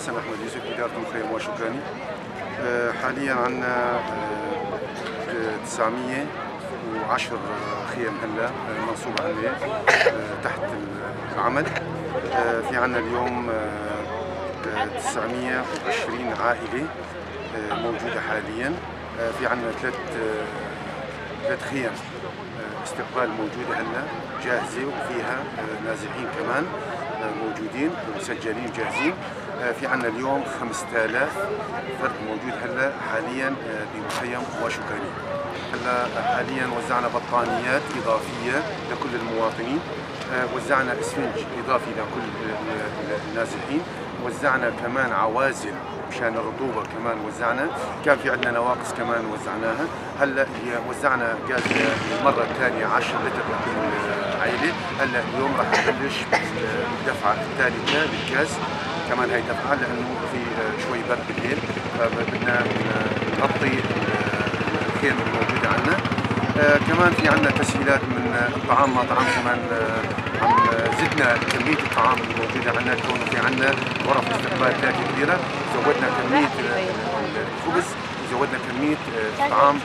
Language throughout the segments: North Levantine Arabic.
حسن أحمد يوسف، إدارة مخيم واشوكاني. حاليا عندنا 910 خيم هلا منصوبة عندنا تحت العمل. في عندنا اليوم 920 عائلة موجودة حاليا. في عندنا ثلاث خيم استقبال موجودة هلا جاهزة، وفيها نازحين كمان موجودين ومسجلين جاهزين. في عندنا اليوم 5000 فرد موجود هلا حاليا بمخيم واشوكاني. هلا حاليا وزعنا بطانيات إضافية لكل المواطنين، وزعنا اسفنج إضافي لكل النازحين، وزعنا كمان عوازل مشان الرطوبة، كمان وزعنا، كان في عندنا نواقص كمان وزعناها. هلا وزعنا غاز المرة الثانية 10 لتر لكل عائلة. هلا اليوم راح نبلش بالدفعة الثالثة للغاز، كمان هي دفعة لأنه في شوي برد بالليل، فبدنا نغطي الخيم الموجودة عندنا. كمان في عندنا تسهيلات من الطعام، ما طعام كمان عم زدنا كمية الطعام الموجودة عندنا، كونه في عندنا غرف استقبال ثلاثة كبيرة، زودنا كمية الخبز وزودنا كمية الطعام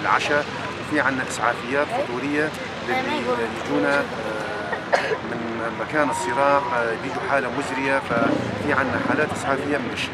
العشاء، وفي عندنا إسعافيات فطورية للي يجونا من مكان الصراع، بيجوا حالة مزرية، ففي عندنا حالات إسعافية من الشيء.